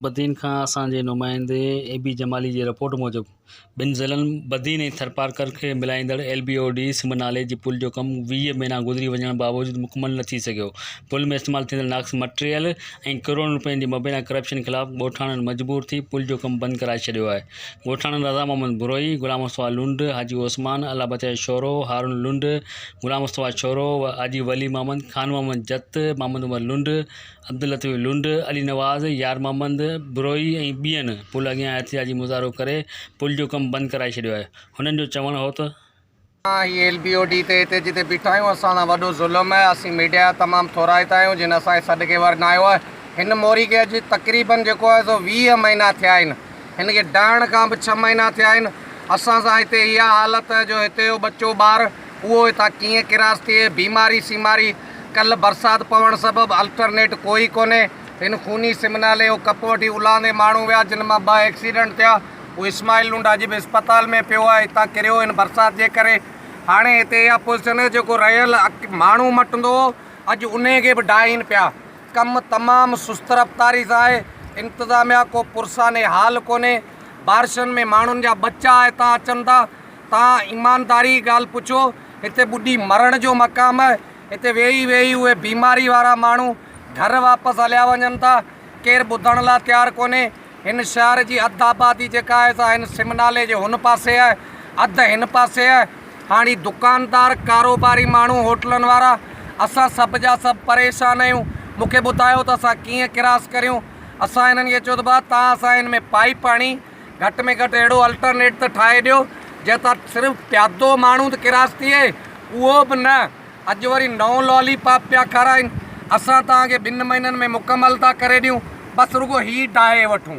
بدين کان اسان جي نمائندي اي بي جمالي جي رپورٽ موجب ٻن ضلعن بدين ۽ ٿرپارڪر کي ملائيندڙ ايل بي او ڊي سم نالي جي پل جو ڪم 20 مهينا گذري وڃڻ باوجود مڪمل نه ٿي سگهيو. پل ۾ استعمال ٿيندڙ ناقص مٽيريل ۽ ڪروڙن روپين جي مبينا ڪرپشن خلاف ڳوٺاڻن مجبور ٿي پل جو ڪم بند ڪرائي ڇڏيو آهي. ڳوٺاڻن رضا محمد بروهي، غلام مصطفيٰ لنڊ، حاجي عثمان، الله بچايو شورو، هارون لنڊ، غلام مصطفيٰ شورو، حاجي ولي محمد، خان محمد جت، محمد عمر لنڊ، عبداللطيف لنڊ، علي نواز، يار محمد بروهي ۽ ٻين پل اڳيان احتجاجي مظاهرو ڪري پل جو ڪم بند ڪرائي ڇڏيو آهي. هنن جو چوڻ هو ته. هي ايل بي او ڊي تي هتي جتي بيٺا آهيون اسان سان وڏو ظلم آهي اسين ميڊيا جا تمام ٿورائتا آهيون جن اسان جي سڏ کي ورنايو آهي هن موري کي اڄ تقريبن جيڪو آهي سو 20 مهينا ٿيا آهن هن کي ڊاهڻ کان به ڇهه مهينا ٿيا آهن اسان سان هتي اها حالت جو هتي جو ٻچو ٻار اهو هتان ڪيئن ڪراس ٿئي، بيماري سيماري، ڪلهه برسات پوڻ سبب الٽرنيٽ ڪوئي ڪونهي، هن خوني سم نالي جو ڪپ وٺي الاهندي ماڻهو ويا جن مان ٻه ايڪسيڊنٽ ٿيا، اهو اسماعيل لنڊ اڄ به اسپتال ۾ پيو آهي، هتان ڪريو هن برسات جي ڪري، هاڻي هتي اها پوزيشن آهي جيڪو رهيل ماڻهو مٽندو هو اڄ انهي کي به ڊاهين پيا، ڪم تمام سست رفتاري سان آهي، انتظاميا ڪو پرسان حال ڪونهي، بارشن ۾ ماڻهن جا ٻچا هتان اچن ٿا. تان ايمانداري جي ڳالهه پڇو هتي ٻڏي مرڻ جو مقام آهي هتي ويهي ويهي اهي بيماري وارا ماڻهو گهر واپس هليا وڃن ٿا ڪير ٻڌڻ لاء تيار ڪونهي هن شهر جي اڌ آبادي جيڪا آهي سا هن سم نالي جي هن پاسي آهي اڌ هن پاسي آهي هاڻي دڪاندار ڪاروباري ماڻهو هوٽلن وارا اسان سڀ جا سڀ پريشان آهيون مون کي ٻڌايو ته اسان ڪيئن ڪراس ڪريون اسان هنن کي چيو ته ڀاء تان اسان هن ۾ پائيپ هڻي گهٽ ۾ گهٽ اهڙو الٽرنيٽ ته ٺاهي ڏيو جنهن تان صرف پيادو ماڻهو ته ڪراس ٿئي اهو به نه اڄ وري نئون لالي پاپ پيا کارائين اسان توهان کي ٻن مهينن ۾ مڪمل ٿا ڪري ڏيون بس رڳو هي ڊاهي وٺون.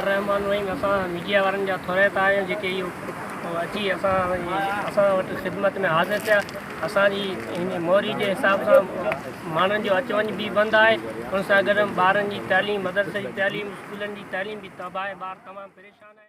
الرحمان الرحيم اسان ميڊيا وارن جا ٿورائتا آهيون جيڪي اهو اچي اسان اسان وٽ خدمت ۾ حاضر ٿيا اسان جي هن موري جي حساب سان ماڻهن جو اچ وڃ به بند آهي ان سان گڏ ٻارن جي تعليم مدرسي جي تعليم اسڪولن جي تعليم به تباهه ٻار تمام پريشان آهن.